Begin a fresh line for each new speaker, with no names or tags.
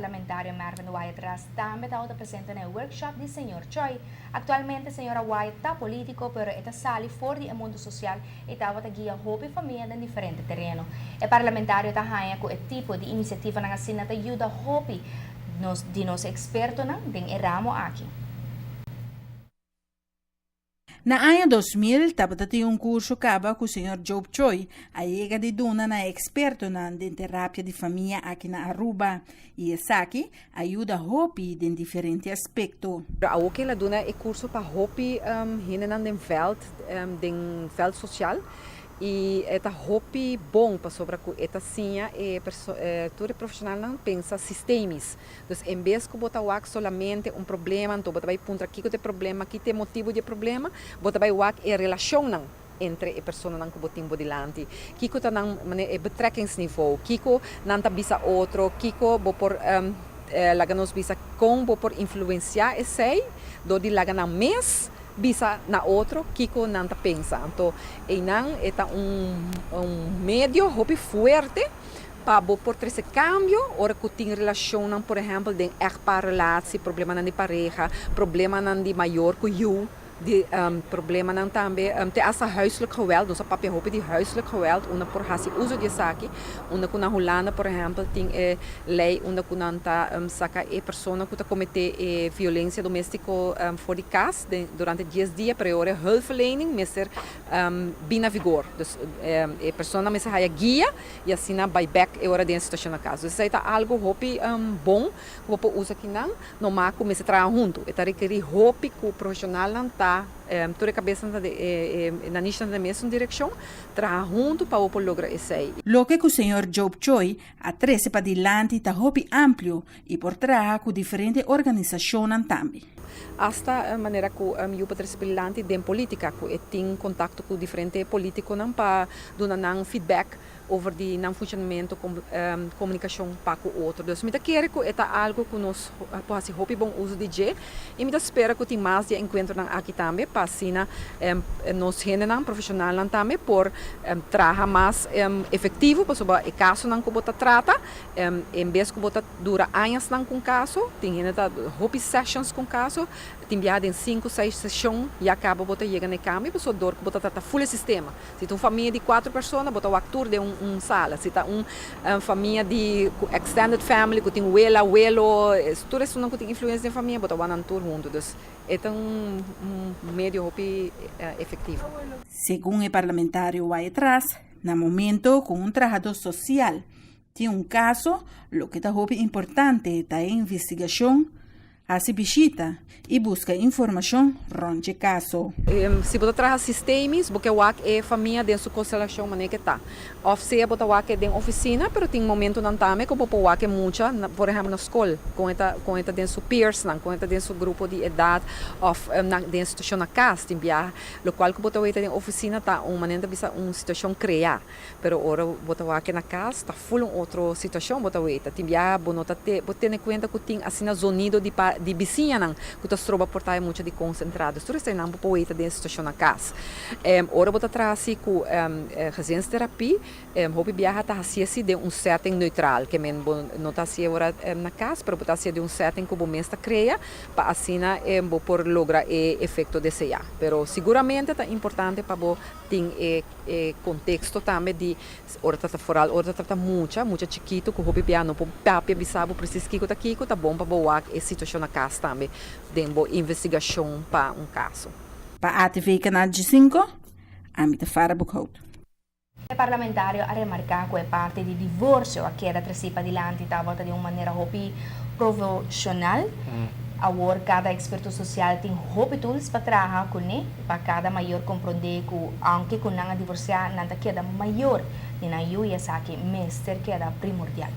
Parlamentario Mervin Wyatt-Ras tambe tabata presente na e workshop di señor Choi. Actualmente señora Wyatt ta politico, pero e ta sali for di e mundo social y tabata guia hopi famia den diferente tereno. E parlamentario ta haya cu e tipo di iniciativanan asina ta yuda hopi nos di nos expertonan den e ramo aki.
Na aña 2000 tabata tin un curso caba cu señor Job Choi a yega di duna na expertonan den terapia di famia aki na Aruba y esaki a yuda hopi den diferente aspecto.
Awor cu el a duna e curso pa hopi hendenan den veld, den veld social, y e ta hopi bon pasobra cu e ta siña e tur e profesionalnan pensa systemisch. Dus en bes cu bo ta wak solamente un problema, anto bo ta bay puntra kico ta e problema, ki ta e motibo di e problema, bo ta bay wak e relacionnan entre e personanan cu bo tin bo dilanti. Kico ta nan e betrekkingsniveau, kico nan ta bisa otro, kico bo por laga nos bisa con bo por influencia esey door di laga nan mes bisa na otro kico nan ta pensa. Anto eynan e ta un medio hopi fuerte pa bo por trece cambio ora cu tin relacionnan, por ehempel den echtpaarrelatie, problemanan di pareha, problemanan di mayor cu yiu, di problemanan tambe te hasta huiselijk geweld. Nos a papia hopi di huiselijk geweld, unda por haci uso di esaki, unda cu na Hulanda, por ehempel, tin e ley unda cu nan ta saca e persona cu ta comete e violencia domestico for di cas durante 10 dia, pero e ora hulpverlening mester bin na vigor. Dus e persona mester haya guia y asina bay back e ora den situacion na cas. Dus esey ta algo hopi bon cu bo por usa akinan, no mas cu mester traha hunto. E ta rekeri hopi cu profesionalnan ta, tur e cabesnan ta na nishanan ta den mesun direccion, traha hunto pa bo por logra esey.
Loke cu señor Job Choi a trece padilanti ta hopi amplio y por traha cu diferente organisacionnan tambe.
Hasta manera cu yu por trece padilanti den politica, cu e tin contacto cu diferente politiconan pa duna nan feedback over di nan funcionamento, comunicacion pa cu otro. Dus mi ta kere cu e ta algo cu nos por haci hopi bon uso di dje y mi ta spera cu tin mas di encuentronan aki tambe pa asina nos hendenan profesionalnan tambe por traha mas efectivo, pasobra e casonan cu bo ta trata, en bes cu bo ta dura añasnan cu un caso, tin hende ta hopi sessions cu un caso, tin biaha den cinco, seis sesion ya caba bo ta yega na e cambio, pasobra door cu bo ta trata full e sistema. Si ta un famia di cuatro persona, bo ta wak tur den un sala. Si ta un famia di extended family cu tin wela, welo, tur esunnan cu tin influencia den famia, bo ta wak nan tur hunto. Dus e ta un medio hopi efectivo.
Segun e parlamentario Wyatt-Ras, na momento cu un trahador social tin un caso, loke ta hopi importante ta e investigacion, haci bishita y busca informacion rond e caso.
Si bo ta traha systemisch, bo ke wak e famia den su constelacion manera cu ta. Of sea bo ta wak den oficina, pero tin momentonan tambe cu bo por wak mucha, por ehempel na scol, con e ta den su peers nan, con e ta den su grupo di edad, of den situacion na cas, tin biaha. Locual cu bo ta wak den oficina ta un manera bisa un situacion crea, pero ora bo ta wak na cas, ta full un otro situacion bo ta wak. Tin biaha bo no ta te, bo tene cuenta cu tin asina zonido di bisiñanan cu ta stroba por ta mucha di concentra. Dus tur esnan bo por wak den situacion na cas. Ora bo ta traha asina cu gezinstherapie, hopi biaha ta haci asina den un setting neutral, kiermen bo no ta haci ora na cas, pero bo ta haci den un setting cu bo mes ta crea, pa asina bo por logra e efecto desea. Pero siguramente ta importante pa bo tin e contexto tambe di ora ta vooral ora ta trata mucha, mucha chikito cu hopi biaha no por papia bisa bo precies kico ta kico, ta bon pa bo wak e situacion na cas tambe den bo investigacion pa un caso.
Pa ATV Canal G5, ami ta Farah Boekhout.
E parlamentario a remarca cu e parti di divorcio a keda treci padilanti tabata di un manera hopi profesional. Awor cada experto social tin hopi tools pa traha cune, pa cada mayor comprende cu aunke cu nan a divorcia, nan ta keda mayor di nan yiu y esaki mester keda primordial.